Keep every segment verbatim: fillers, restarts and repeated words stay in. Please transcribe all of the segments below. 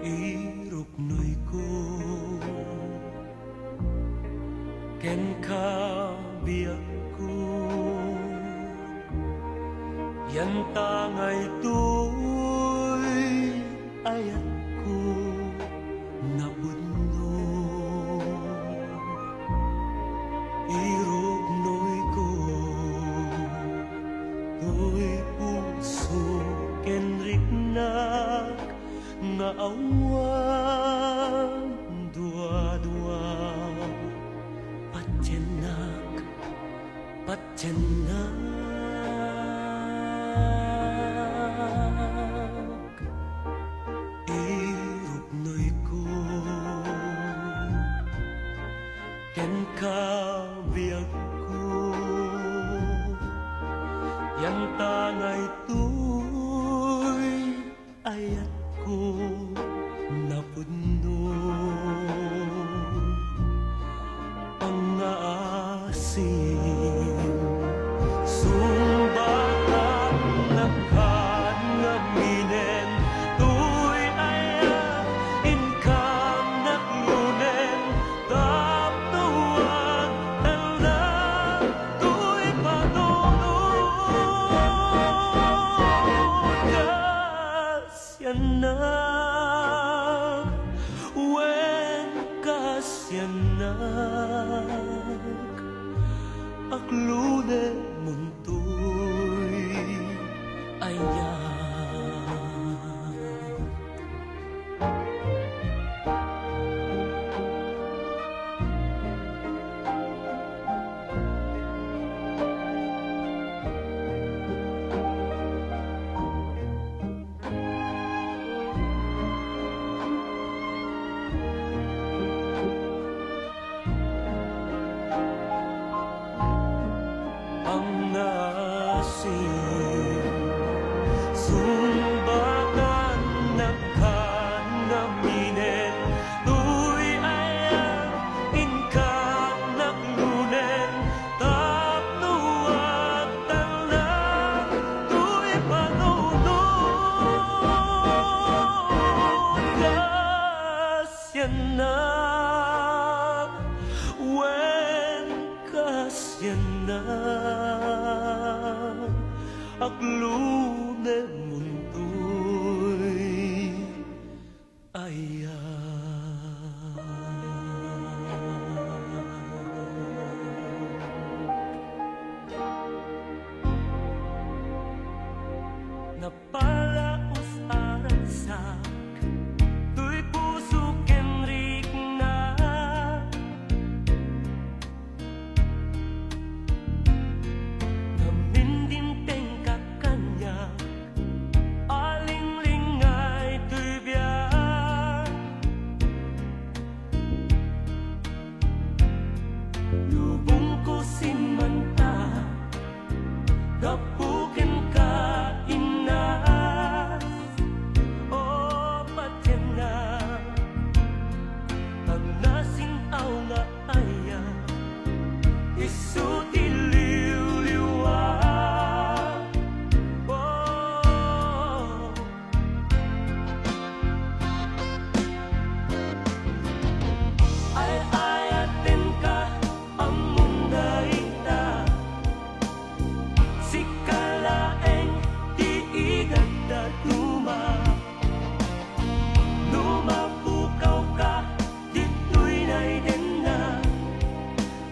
Iruknoyko kenka, biagko, yanta nga itoy ayatko napudno. Iruknoyko toy puso ken riknak nga awan duadua. Patiennak, patiennak. Iruknoyko kenka, biagko, yanta nga itoy ayatko napudno. Pangngaasim, sungbatannak ngaminen, toy ayat, inkan naklunen, tapno agtalna toy panunot. Kasiannak, wen kasiannak, aglunemontoy ayat. Pangngaasim, sungbatannak ngaminen, toy ayat, inkan naklunen, tapno agtalna toy panunot. Kasiannak, wen kasiannak, aglunemontoy ayat. Napalaus a ragsak toy puso ken rikna. Ngamin dimteng ka kaniak, alinglingay toy biag. Lubongko simmanta gapu kenka, Ina. O patienna, agnasin-aw nga aya, isu ti liwliwa. Oh. Ay-ayatenka ammom dayta, sika laeng ti idadduma. No mapukawka ditoy naidenna,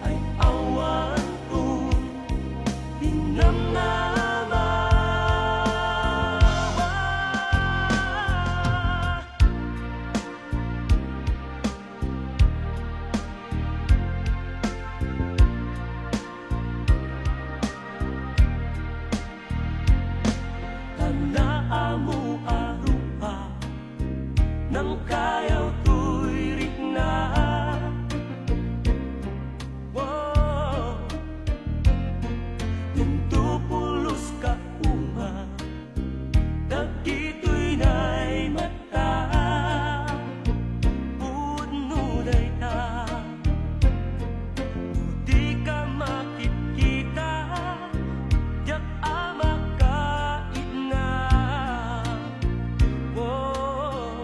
ay awan pon pinamnama. Tan naammo a rupa, nangkayaw toy rikna. Wow! Dinto pulos ka uma, dagitoy naimat ta, pudno dayta. No dika makitkita, diak a makaitna. Oh.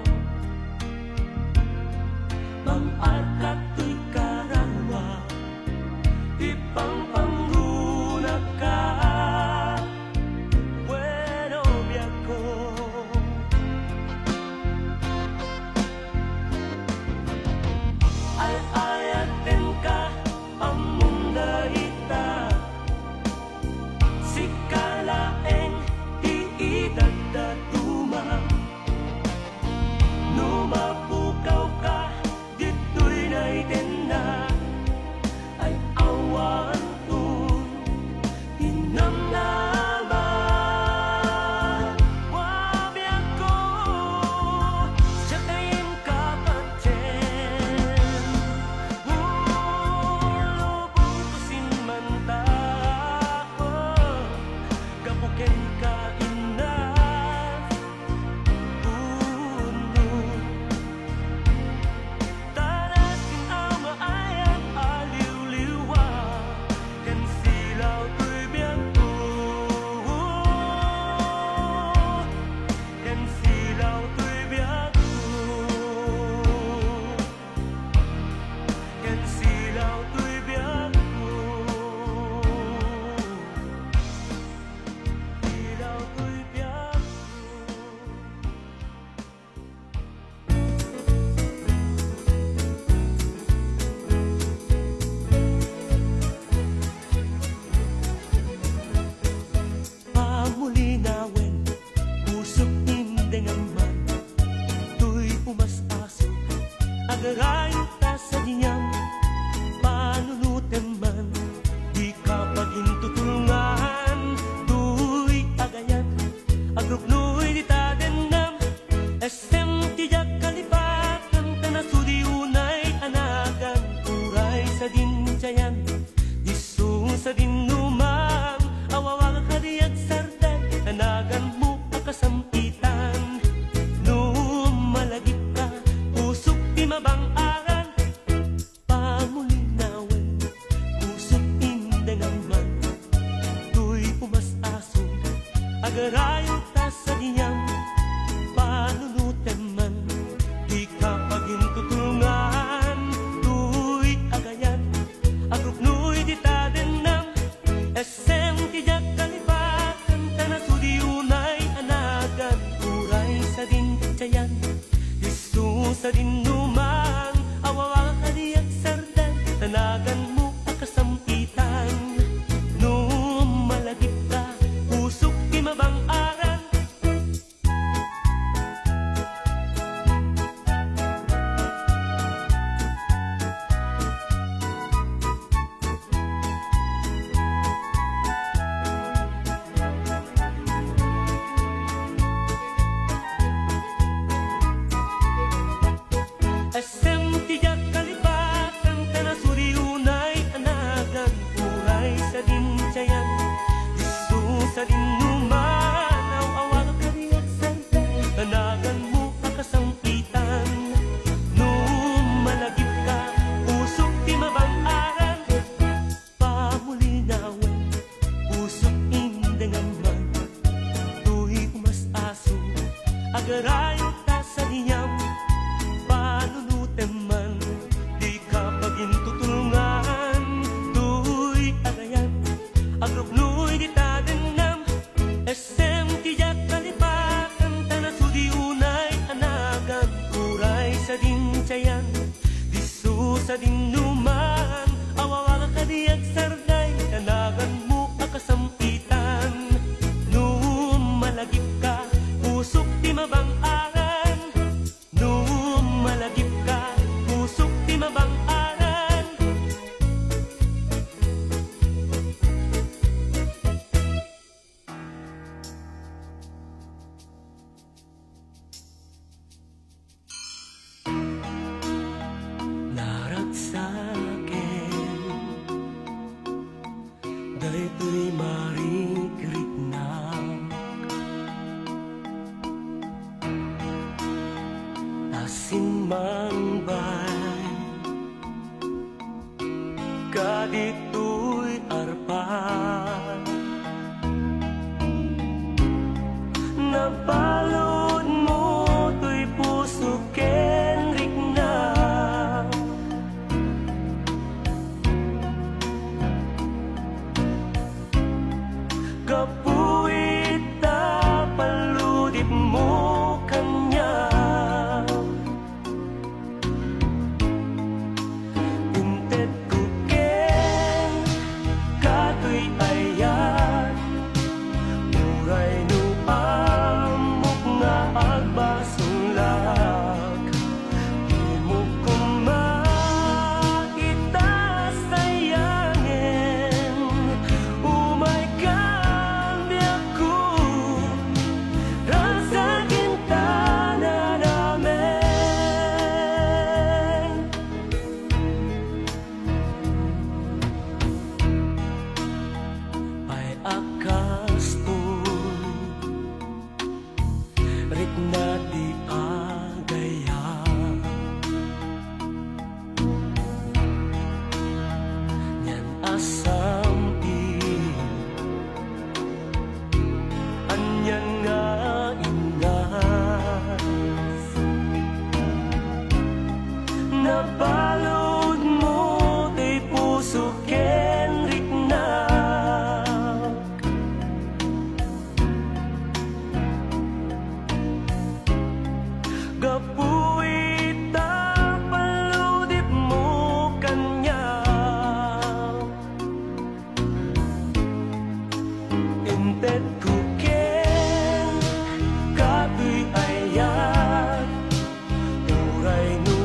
Agrayo ta sadiam, panunotem man, dika pagintutulngan, toy agayat, agruknoy dita dennam, essem ti diak kalipatan, ta nasudi unay a nagan, uray sadin tiayan, disso sadin numan, awawaga kadi agsarday, ta naganmo a kasampitan. No malagipka, pusok ti mabang-aran, pamulinawen, pusok indengam man, toy umas-aso, agrayo ta sadiam, panunotem man, dika pagintutulngan, toy agayat, agruknoy dita dennam, essem ti diak kalipatan, ta nasudi unay a nagan, uray sadin tiayan, disso sadin numan, awawaga kadi agsarday, ta naganmo a kasampitan. No malagipka, pusok ti mabang-aran, essem ti diak kalipatan, ta nasudi unay a nagan, uray sadin tiayan, disso sadin numan, awawaga kadi agsarday, ta naganmo a kasampitan. No malagipka, pusok ti mabang-aran, pamulinawen, pusok indengam man, toy umas-aso, agrayo ta sadiam, panunotem man, dika pagintutulngan, toy agayat, agruknoy dita dennam, essem ti diak kalipatan, ta nasudi unay a nagan, uray sadin tiayan, disso sadin numan, awawaga kadi agsarday, ta naganmo a kasampitan. No malagipka, pusok ti mabang-aran, no malagipka, pusok ti mabang-aran. Naragsaken daytoy marikriknak, ta simmangbay kaditoy arpa. Nabaludmo toy puso ken rikna. Gapu ita palludipmo kaniak. Intedko kenka toy ayat, uray no ammok nga agbasolak. Dimo koma ita sayangen, umaykan biagko. Ragsaken ta nanamen. Pay a kastoy, rikna ti agayat. Nian a sam-it, anian nga innas. Nabaludmo ti puso ken riknak. Gapu ita palludipmo kaniak. Intedko kenka toy ayat, uray no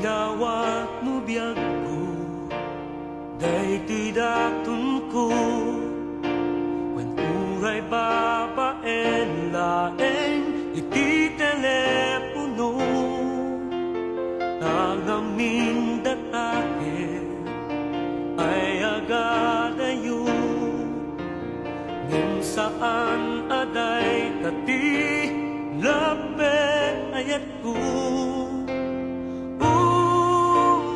Dawatmo biagko, daytoy datonko, wen uray babaen laeng iti telepono. Ta ngamin dataken ay agadayo, ngem saan a dayta ti lappek a yat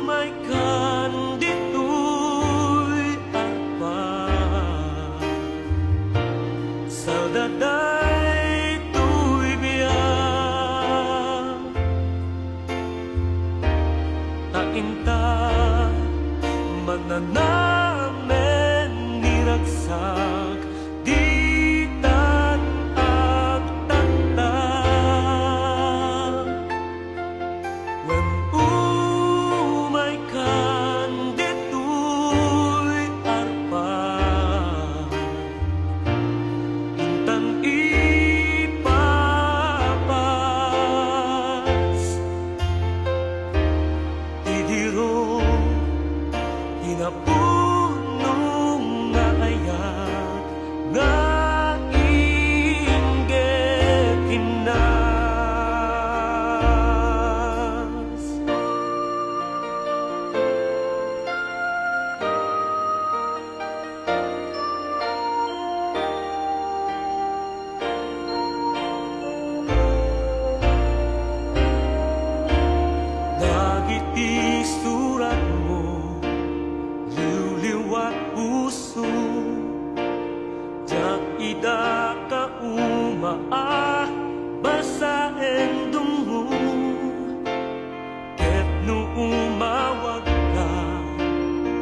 Umaykan ditoy arpa, salda daytoy biag. Ta inta mananamen ni ragsak, ditan agtaktak. Wen umaykan ditoy arpa, intan ipapas ti diro, ti napuno nga ayat nga inggit ti nas. Dagiti suratmo, liwliwat puso, diak ida kauma a basaen dungngo. Ket no umawagka,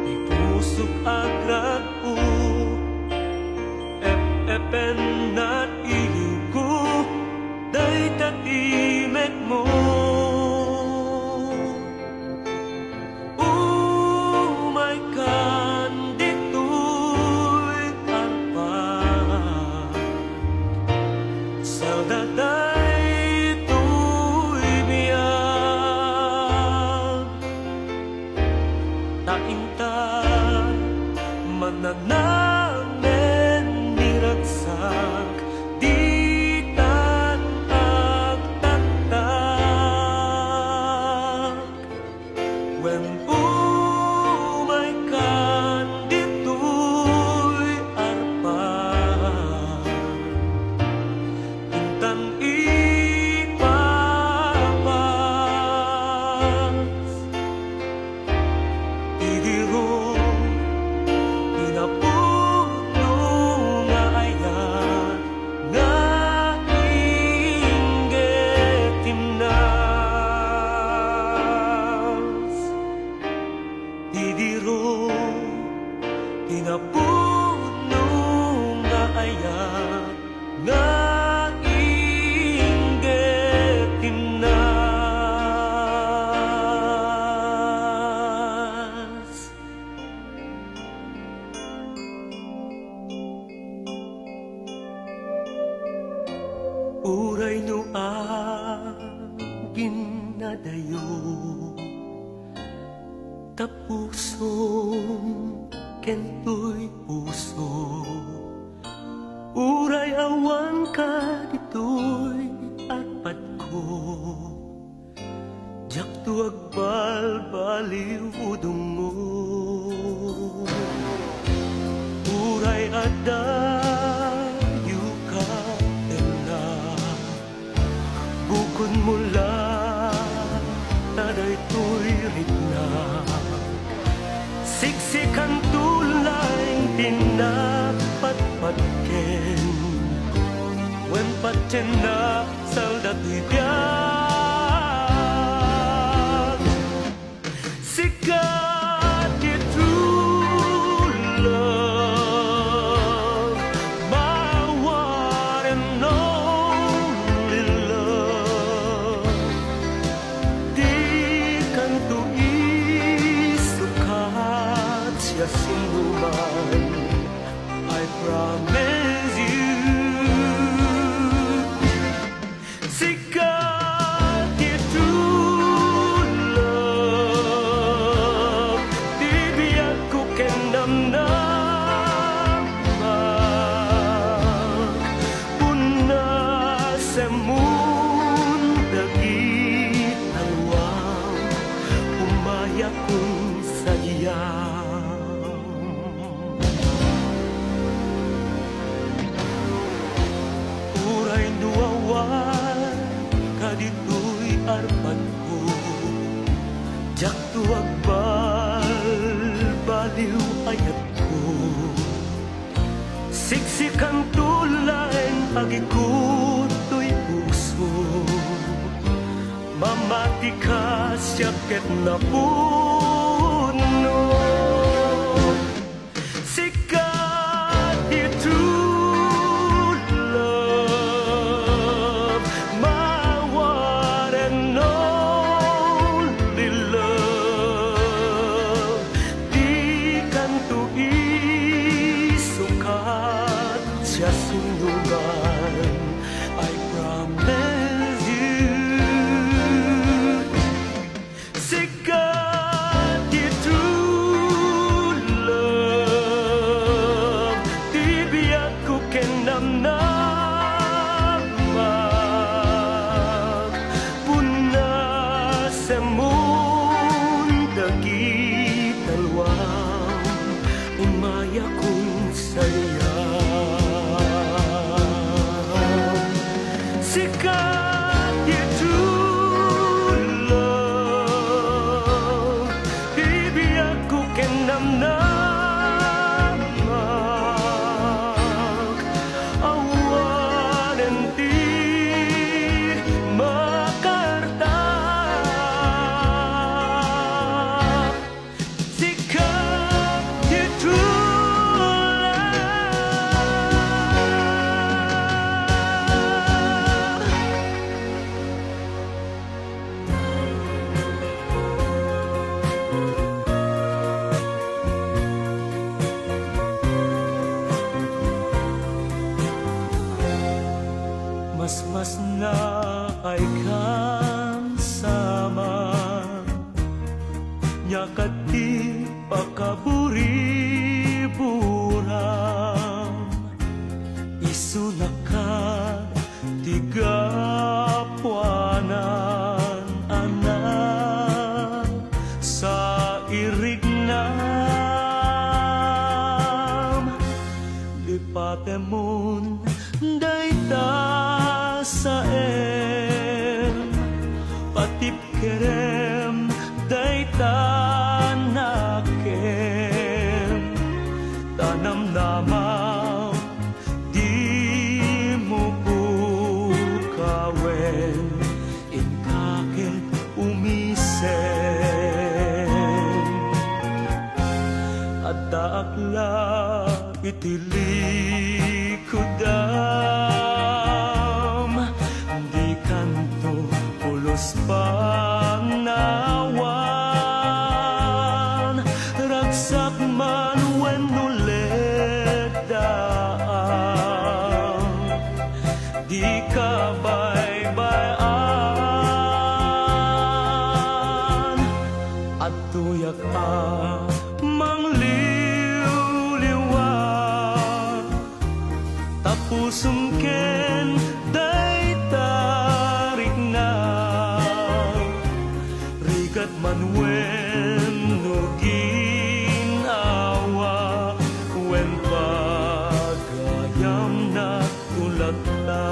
ti pusok agrag-o, ep-epenna ti iliwko, dayta ti mekmo. Umaykan ditoy arpa, salda daytoy biag. Ta intan mananamen ni ragsak, ditan agtaktak. Wen umaykan ditoy arpa, intan ipapas ti diro, ti napuno nga ayat nga inggit ti nas. Ti diro, ti napuno nga ayat nga inggit ti nas. Uray no aginnadayo, ta pusom ken toy puso. Uray awanka ditoy arpadko, diakto agbalbaliw o dungngo. Uray addayo ka, Ella, bukodmo la ta daytoy riknak. Siksikanto laeng ti napatpatken, wen patiennak salda toy biag. Sika ti true love, my one and only love. Dikanto isukat siasinoman, I promise you. Sika ti true love. Kun sadiam. Uray no awan ka ditoy arpadko, diakto agbalbaliw ayatko. Siksikanto laeng agikut toy puso. Mamatika siak ket napuno. Sika ti true love, my one and only love. Dikanto isukat ti asundogan. I promise you, sika ti true love, ti biagko ken namnamag. Punasemon dagita luam, umayakon sadiam. Sika ti true love, ti biagko ken namnamag. Awanen ti makaartak. Sika ti true love. Masmasna ay kan sama, niakad ti pakaburiburam. Isuna kad ti gapuanan a nasairiknam. Lipatemon dayta saem, patipkerem dayta nakem, ta namnamam dimo pukawen, inka ket umisem. Addaak la iti likudam, dikanto pulos panawan, ragsak man wenno letdaan. Dika baybay-an, adtoyak a mangliwliwa, ta pusom ken dayta rikna, rigat man wenno ginawa, wen pagayamna. Tulagta.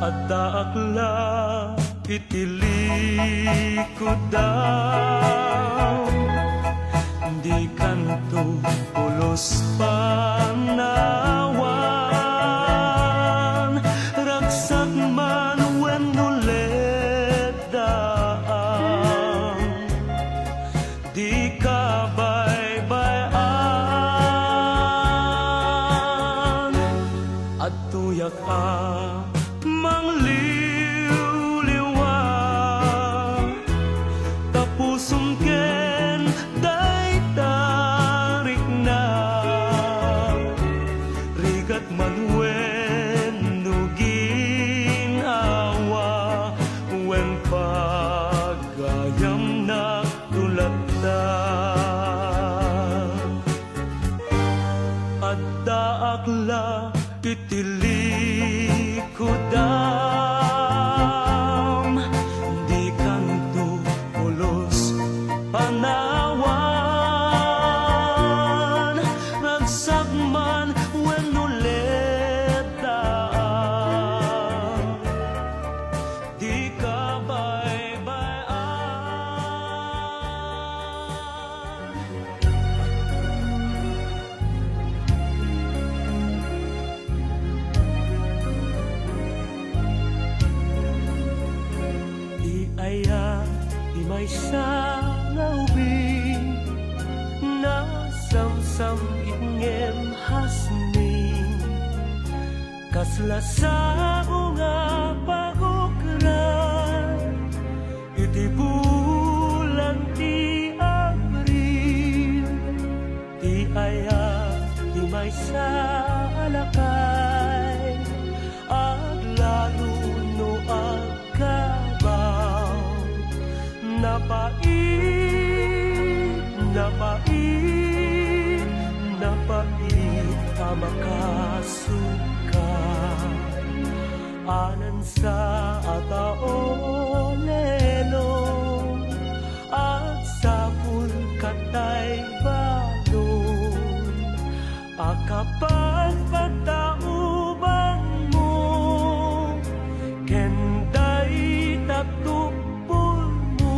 Addaak la iti likudam, dikanto pulos panawan, ragsak man wenno letdaan. Dika baybay-an, adtoyak a mangliwliwa, ta puso ken dayta rikna, rigat man wenno gin-awa, wen pagayamna no latta. Addaak la iti likudam, dikanto pulos panawan, ragsak man wenno letdaak, dika baybay-an. Ti ayat ti maysa nga ubing, nasamsam-it ngem hasni. Kasla sao nga pagukran iti bulan ti Abril, ti ayat ti maysa a lakay, aglalo no agkabaw. Napait, napait, napait a makasukar. Anansa a tao lelo, agsapul katay balon. Akapat pagtaubanmo ken dayta tuppolmo,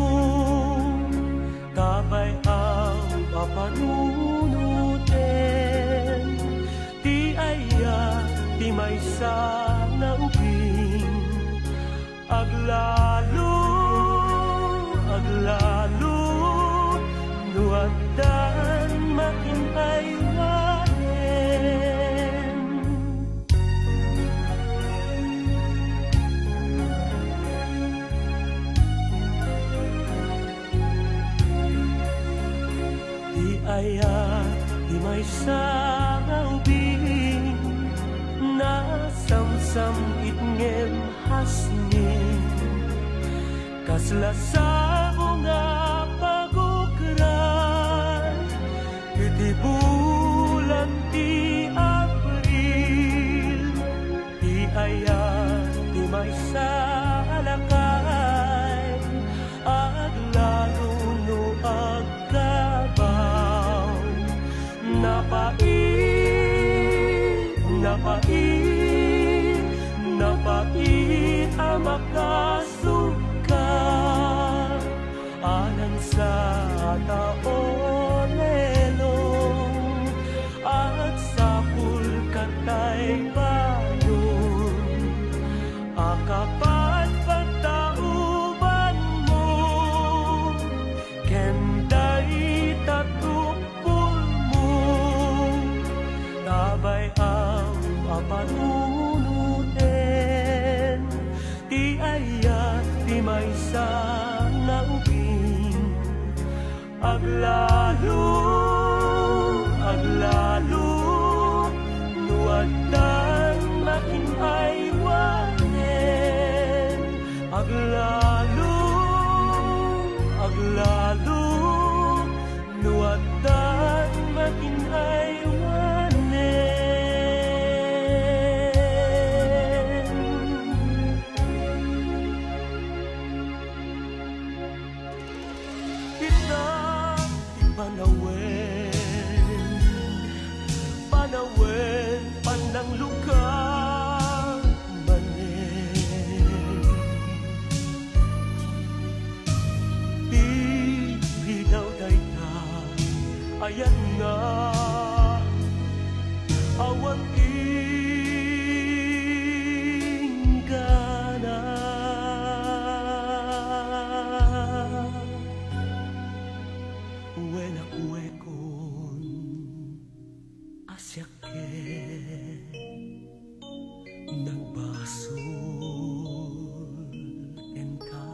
kabay-am a panunoten ti ayat ti maysa nga ubing. Aglalo, aglalo, no addan makin-aywanen. Ti ayat ti maysa nga ubing, nasamsam-it ngem hasni. Kasla sao nga pagukran iti bulan ti Abril. Ti ayat ti maysa a lakay, aglalo no agkabaw. Napait, napait, napait a makasukar. Anansa a tao lelo, agsapul katay balon. Akapat pagtaubanmo ken dayta tuppolmo, kabay-am a panunoten ti ayat ti maysa nga ubing. Aglalo, aglalo, no addan makin-aywanen. Aglalo, aglalo, no addan makin-aywanen. Ita ti panawen, panawen, pannanglugar manen. Ti ridaw dayta, ayan nga awan inggana. Wen a kuekon a siak ket nagbasol kenka.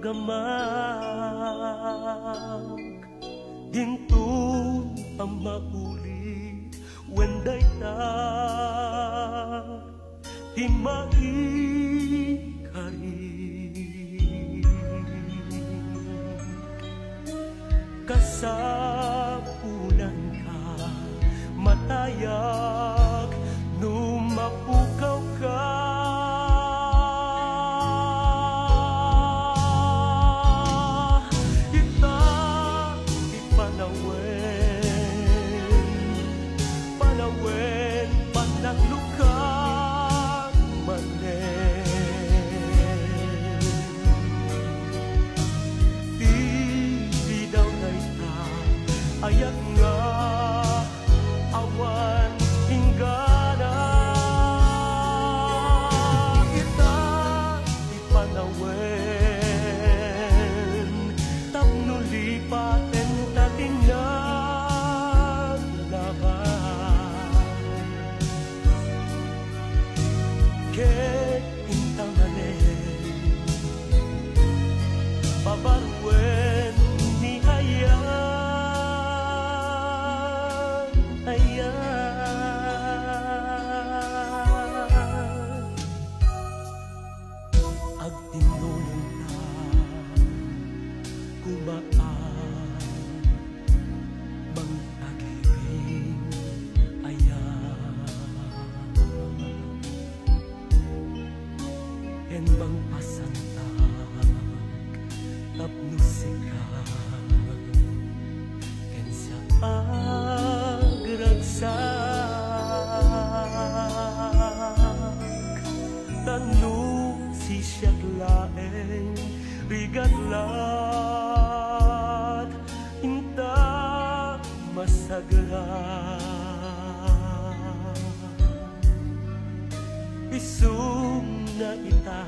Gamak dinton pammauli wen dayta ti maikari. Kasapulanka, matayak no mapukawka. Ita ti panawen, panawen, panagluka manen. Ti bidaw dayta, ayat nga awan inggana. Ita ti panawen tapno lipaten ta ti naglaban. Ket inta manen, pabaruen ni ayan, ayan. Agtinnulongta, kumaan, mangtagibing ayan. Ken mangpasantag tapno sika ken siak agragsak. Ta no sisiak laeng, rigat laeng inta masagra. Isuna ita,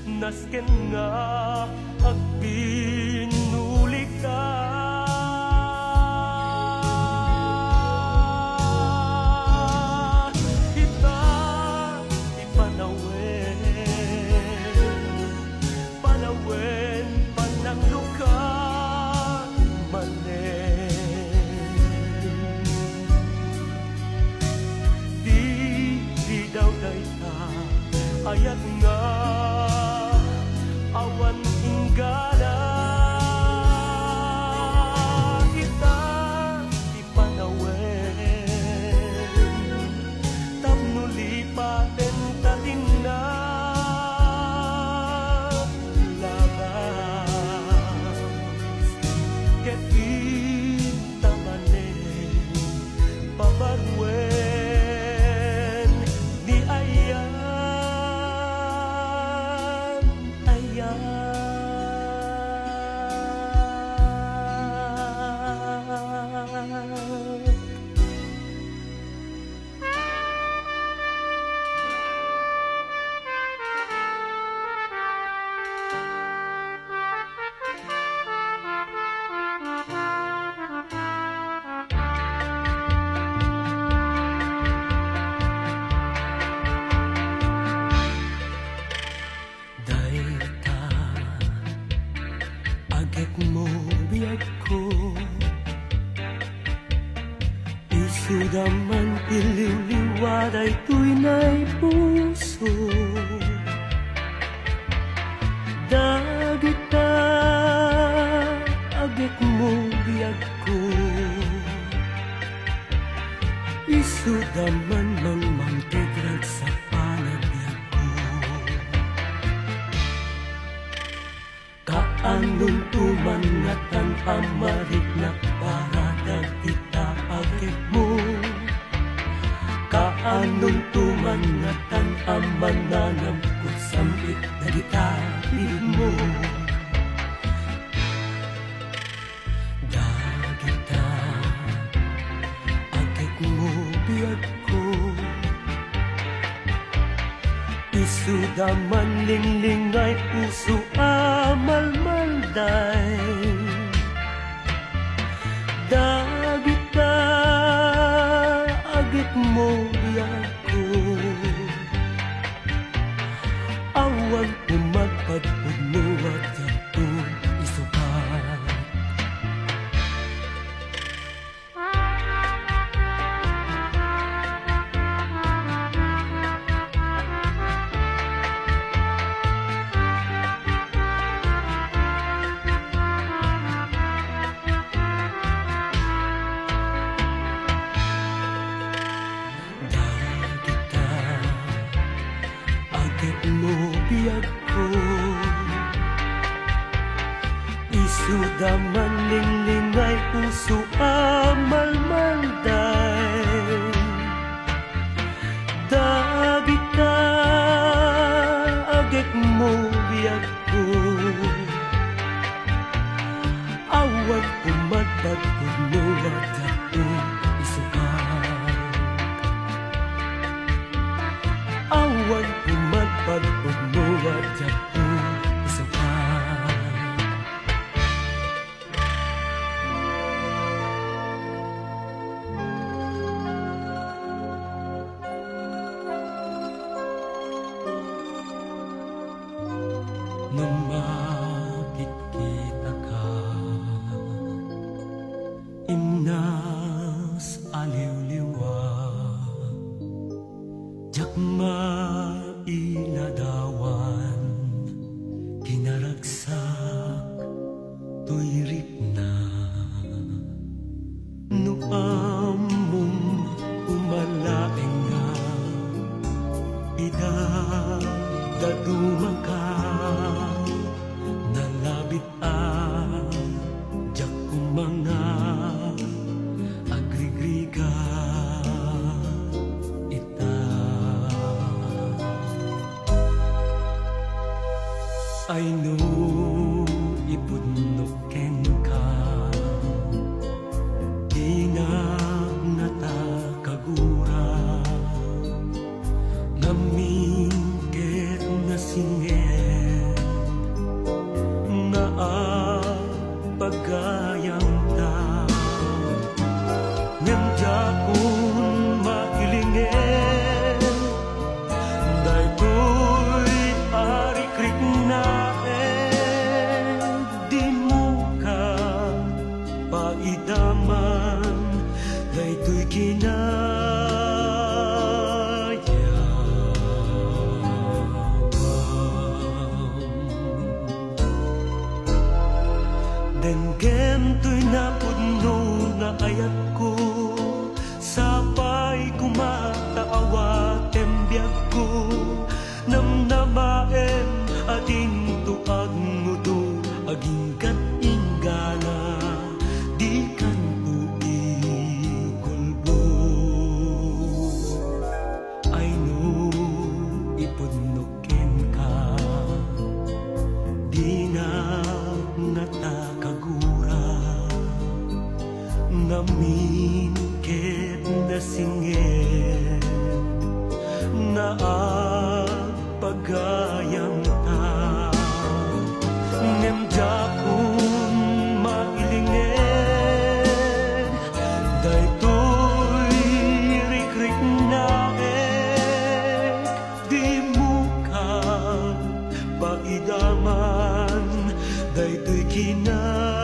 nasken nga agpinulika. Ita ti panawen, panawen, panagluka manen. Di, di daw dayta ayat nga awan inggana. Ita ti panawen tapno lipaten ta ti naglaban. Ket inta manen, pabaruen ni ayan, ayan. Dayta, agekmo, biagko. Isuda man ti liwliwa daytoy naipuso. Dagita, agekmo, biagko. Isuda man mangmangted ragsakpan a biagko. Kaanonto man ngatan a mariknak para dagita agekmo? Kaanonto man ngatan a mananamko sam-it dagita biagmo? Dagita agekmo, biagko. Isuda man linglingay puso a malmalday. Dagita agekmo, biagko. Awan pumagpagpudno a Tua malmalday dagita agekmo biagko. Awan pumadpad pudno a diakto isukat. Awan pumadpad pudno a diakto isukat. No makitkitaka, imnas a liwliwa, diak mailadawan, kinaragsak toy rikna. No ammom koma laeng nga idadumaka, nalabit a diak koma nga agrigrigat ita. Ay no ipudnok kenka, dinak ngata kagura. Ngamin ket nasinged nga apagayamta, ngem diakon mailinged daytoy a rikriknaek. Dimo ka paidaman daytoy kinayawam. Denggen toy napudno nga ayatko, sapay koma ta awatem biagko. Namnamaem a dinto agnudo, aginggat inggana, dikanto ikulbo. Ay no ipudnok kenka, dinak ngata kagura. Ngamin ket nasinged nga apagayamta, ngem diakon mailinged daytoy rikriknaek. Dimo ka paidaman daytoy kinayawam.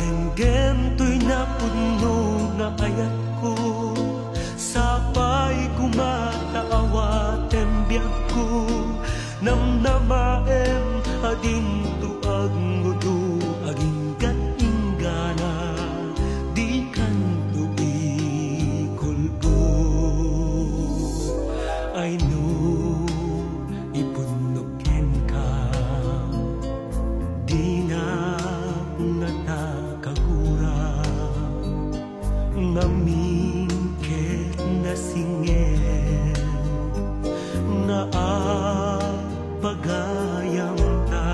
Denggen toy napudno nga ayatko, sapay koma ta awatem biagko. Namnamaem a dinto agnudo, aginggat inggana, dikanto ikulbo. Ay no ipudnok kenka, dinak ngata kagura. Ngamin ket nasinged nga apagayamta,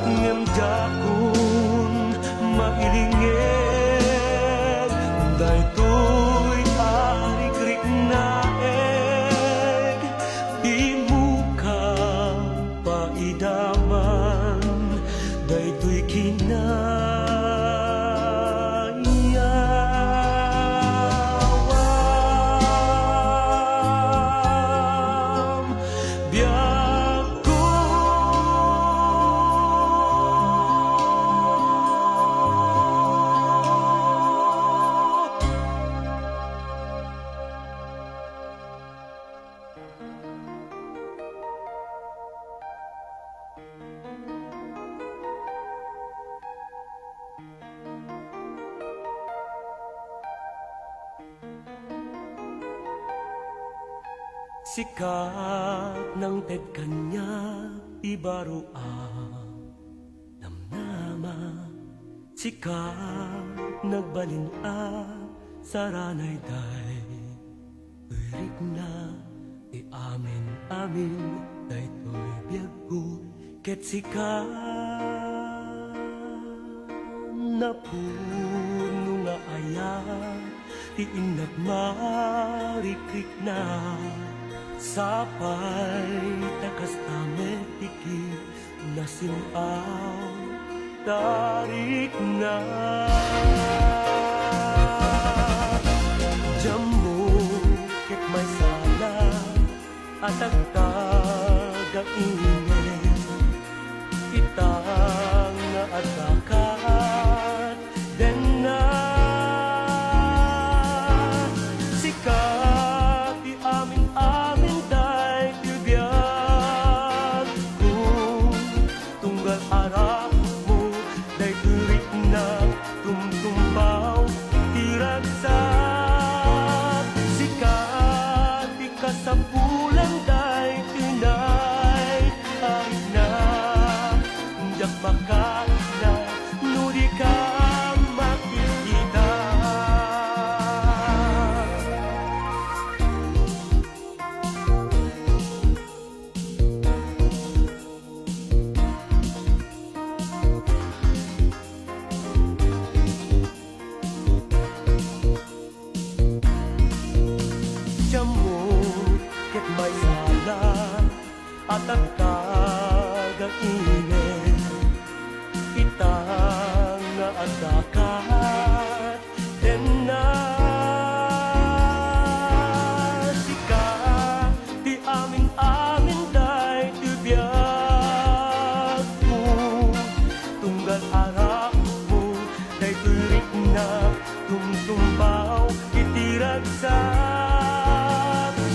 ngem diakon mailinged daytoy a rikriknaek. Dimo ka paidaman daytoy kinayawam. Biagko. Sika nangted kaniak ti baro a namnama, sika nagbalin a saranay daytoy rikna ti amin-amin daytoy biagko, ket sika napuno nga ayat ti innak marikrikna. Sapay ta kasta met ti kinasin-aw ta rikna. Diammo ket maysa la a tagtagainget, ita nga adda kat denna. Sika ti amin-amin daytoy biagko, tunggal arapmo daytoy rikna, tumtumpaw ti ragsak. Sika ti kasapulan daytoy nay a rikna, diak makakna no di ka makikita. Diammo ket maysa la a tagtagainget, ita nga adda kat denna. Sika ti amin-amin daytoy biagko, tunggal arapmo daytoy rikna, tumtumpaw iti ragsak.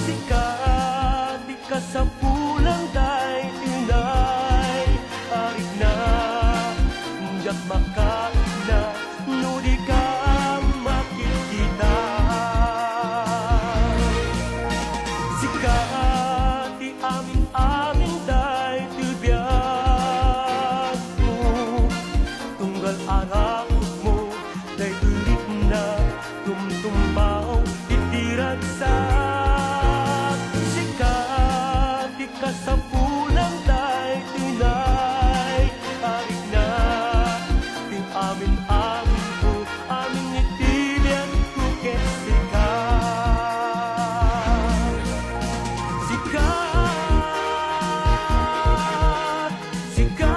Sika ti kasapulan daytoy nay a rikna, diak makakna no di ka makikita. Sika ti amin-amin daytoy biagko, tunggal arapmo daytoy rikna, tumtumpaw iti ragsak. Sika ti kasapulan daytoy nay a rikna, ti amin-aminko, amin iti biagko ket sika. Sika, sika.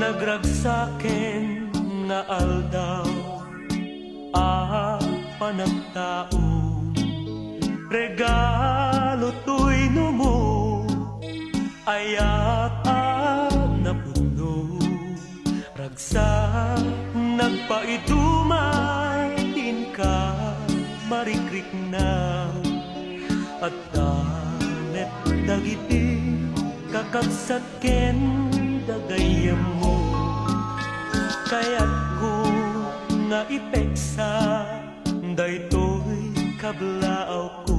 Nagragsaken nga aldaw a panagtaom, regalo toy numo, ayat a napudno, ragsak nagpaiduman ti inka marikrikna. Adda met dagiti kakabsat ken gagayyemmo. Kayatko nga ipeksa daytoy kablaawko.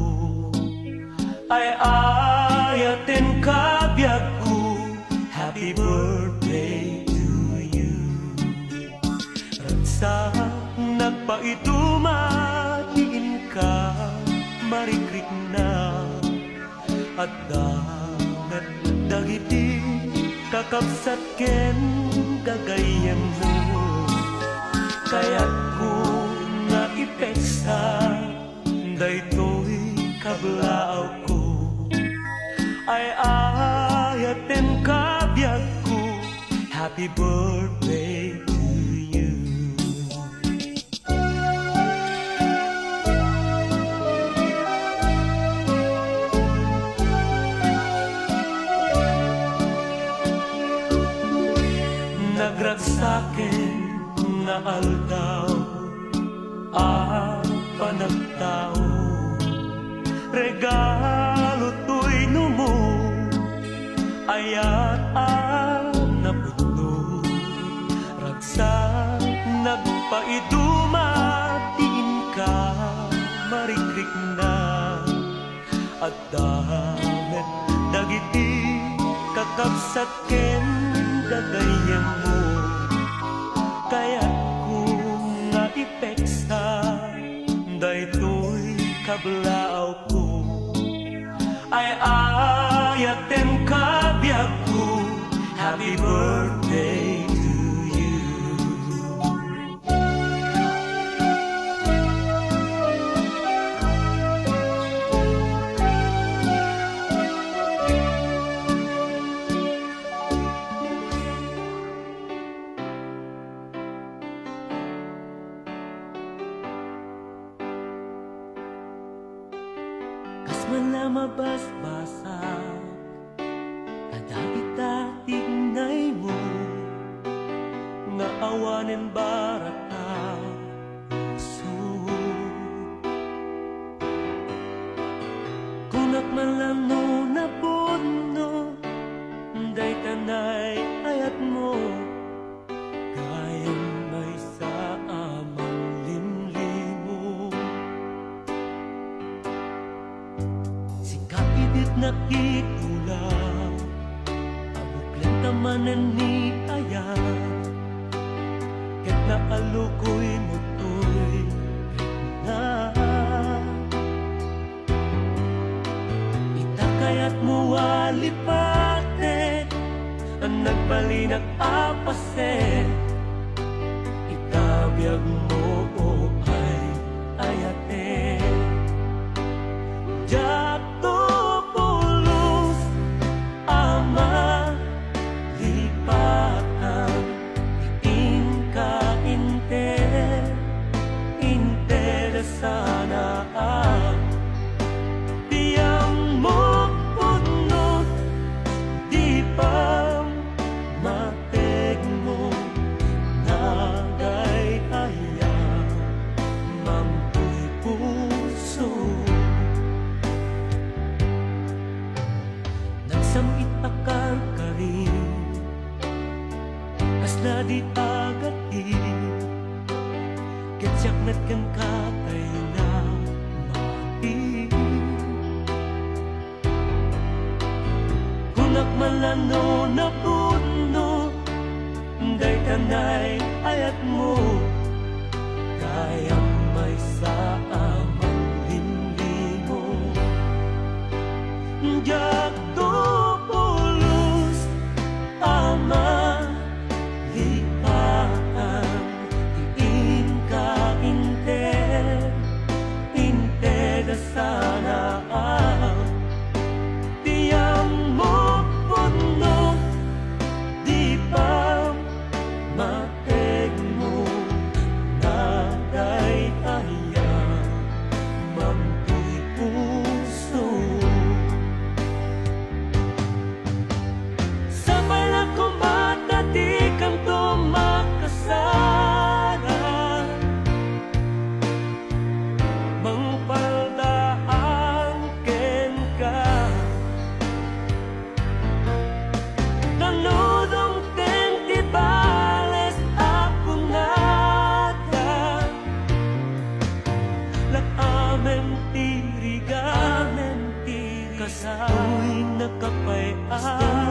Ay-ayatenka biagko, happy birthday to you. Ragsak nagpaiduman ti inka marikrikna. Adda met dagiti kakabsat ken gagayyemmo. Kayatko nga ipeksa daytoy kablaawko. Ay-ayatenka biagko, happy birthday to you. Nagragsaken nga aldaw a panagtaom, regalo Ayat a napudno, ragsak nagpaiduma ti inka marikrikna. Adda met dagiti kakabsat ken gagayyemmo. Kayatko nga ipeksa daytoy kablaawko. Ay-ayatenka biagko, happy birthday to you. Kas man la mabasbasak kadagita ti ignaymo nga awanen baraka, puso. Kunak man la no napudno dayta nay-ayatmo. Gayam maysa a manglimlimon. Sika idi nakitula a buklenta manen ni ayat, ket naalukoymo toy rikna. Ita kayatmo a lipatek a nagbalinak a paset, ita biagmo o ay-ayatek. Diakto pulos a malipatan ti inka inter, inter sana a ti ammok pudno, di pammategmo, nagay-ayat, mampoy puso. Nagsam-it a karkari, kasla di agati, ket siak met kenka tay namati. Kunak man la no napudno dayta nay-ayatmo, gayam maysa a manglimlimon. Diakto pulos a malipatan ti inka inter, inter sana a ti ammok pudno, di pammategmo, nagay-ayat, mampoy puso. Sapay la koma ta dikanto makasara, mangpaldaan kenka. Nano dumteng ti bales a kunada, lak-amen ti rigat, kastoy nakapay-an.